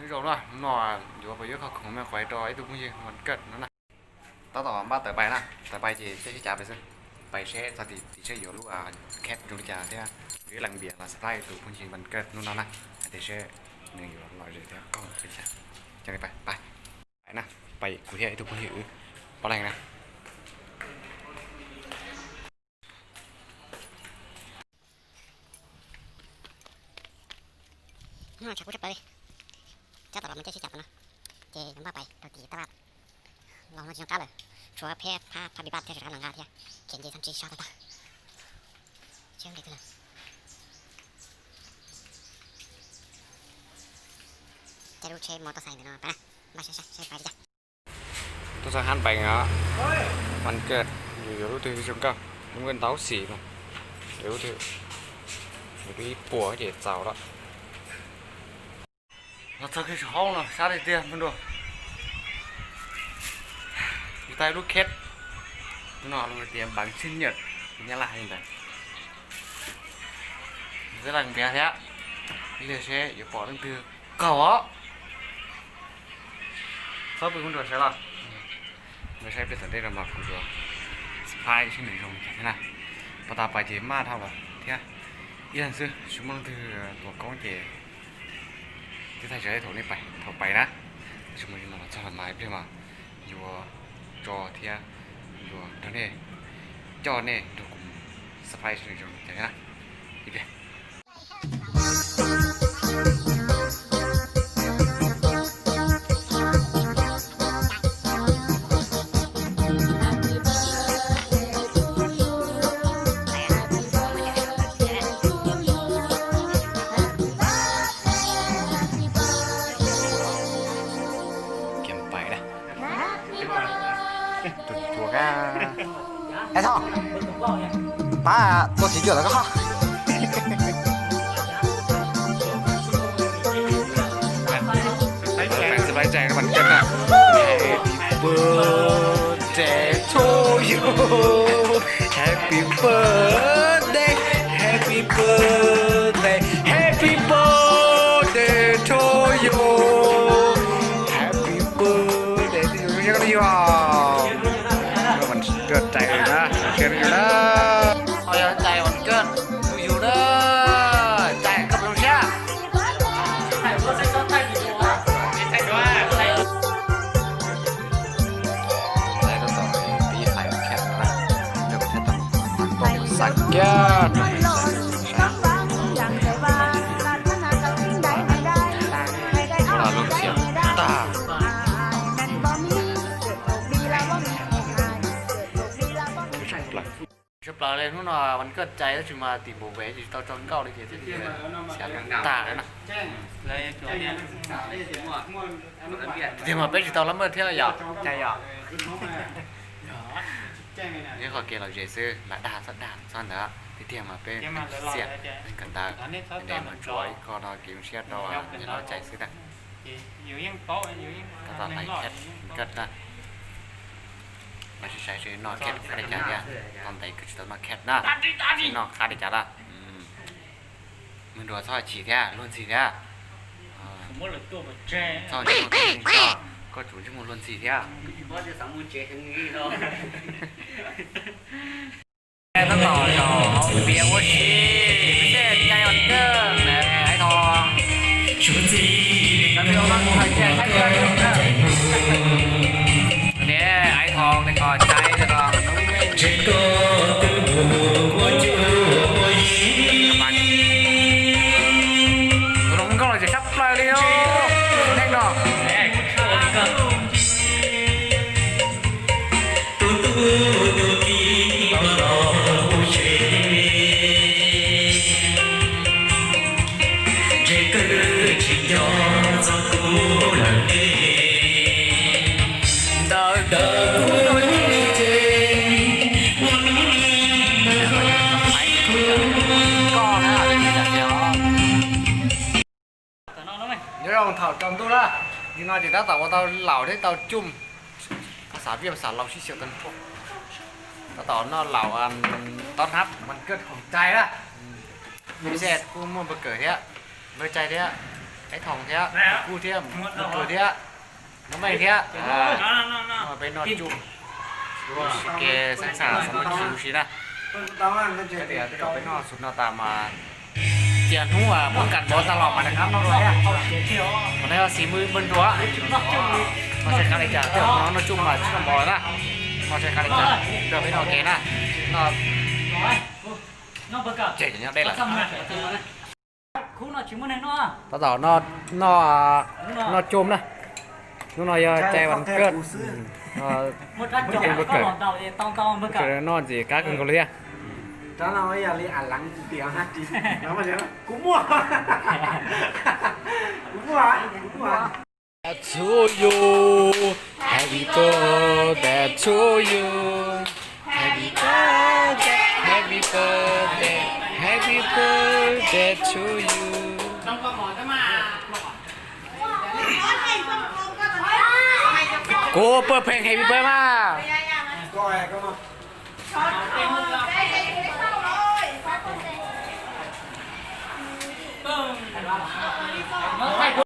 Zoo na, no yuav pais yuav khoom me quav rau ib tug phooj ywg vas kawj no na. Tab tom npaj tawm pais na, tawm pais ces caij sib cav pais xwb. Pais seb txog tim tim seb yuav lub kheb zoo li cas thiab yuav ib leeg npias los surprise tus phooj ywg vas kawj hnub no na, hais tias seb nws yuav lom zem thiab koob li cas. Coj li pais, pais na, pais kuv thiab ib tug phooj ywg wb pab leeg na. Tshav kub tshaj plaws li. Tab tom los mus caij sib cav no, ces yuav npaj pais rau tim tab laj los no tsis zoo qab lawm, tshuav phab phab pib paj thiab rov qab los nqa thiab, khiav nce txog tsis so tag tag. Tsis nqis twg lawm. Caij lub tsheb mos toj xais ntawm no pais na, npaj saib saib pais li cas. Tuaj txog hab peev os, vas kawj, yus yuav lub twg zoo nkauj, lub nkauj ntau xim no, yuav lub twg, yuav lub ib puas ces txaus lawm. Los txog kiag saum hauv no sab tiag tiag me nrua. Yus tau lub kheb, no lus tias npaj sib nyam, Nyab Laj hais li ntawd. Xib leej npias thiab, ib pliag seb yuav pom leej twg qaug os. Txhob pw kuv nrog saib los. Nrog saib pliag tom ntej no mas kuv yuav surprise seb nws zoo li cas thiab na. Puag ta pais ces maj dhau lawm thiab, ib leeg xwb tsis muaj leej twg tuav koob ces twb thaij tsawv thaum nej pais, thaum pais na. Tab sis mas no los txog los mas ib pliag mas yuav tso thiab yuav nrog nej, coj nej nrog kuv surprise seb nws zoo li cas thiab na. Ib pliag. Kiag pais na. Tus cuav kab. Ai Thoj, pab tua txiv cuam los koj. Txais vas kawj na. Happy birthday to you. Happy birthday, happy birthday, happy birthday to you. Happy birthday to you. Vas kawj na, vas kawj to you na. Ho yog txais vas kawj to you na. Txais koj zoo siab. Txais tab tom pib hais kheb na, rau kheb tau mas toj xav kiag rau saib. Ua lub txiav tag. Tshaj plaws li hnub no vas kawj cais tab sis mas tim npaum pem tsis tau tso nkauj li ces thiaj li xav tag na. Tiag mas peb tsis tau lab maj thiab yom, cais yom. Nyob qhov kev lom zem xwb, lam dag txhob dag txhob ntawd, tiag tiag mas peb xiam kawm ntawv, ntev mas tsuav ib qho no kev zoo siab rau yog no cais xwb na. Tab tom lais kheb kawj na. Mas sib saib seb noj kheb qab li cas thiab, tau ntev kawg tsis tau noj kheb na. Seb noj qab li cas lawm. Mws nruas txhob chim thiab luag ntxhi thiab. Txhob ntsej muag, koj tsum ntsej muag luag ntxhi thiab. Tab tom zaum hauv tiav ua si, peb cais vas kawj na, Aiv Thoo. Aiv Thoo, Aiv Thoo, tus hluas nkauj no ces sab plaws li os, neeg no. Nyob zoo thaum tsaus ntuj na, nim no ces tab tom ua tau laus thiab tau coj, phas xas Viaj phas xas Laus sib xyaw tau npua. Tab tom noj laus tob hab vas kawj khoom cai na. Peb kuj muaj npawg kawm thiab, npawg cai thiab. Qaib Thoom thiab, Kuj thiab, Nuj Tuag thiab, Nuj Meej thiab. Peb noj tsuj, sib kev xeeb xam xov muaj khis ua si na. Peb noj xus no tas mas tias hnub poob kas npov tag los mas noj dua thiab. Qhov no yog xis npawg nruas. Noj tshais qab li cas, tej zaum no noj tsuj mas tsis noj npov lawm na. Noj tshais qab li cas, nrog peb noj ke na. Noj, ces nyob deb lawm. Tab tom noj, noj coob na. Hnub no yog cai vas kawg, coob kawg, noj ntxim qab kawg nkaus li thiab. Kuv muaj, kuv muaj. To you, happy birthday to you, happy birthday, happy birthday, happy birthday to you. Kuv pawg pheej happy birthday mas.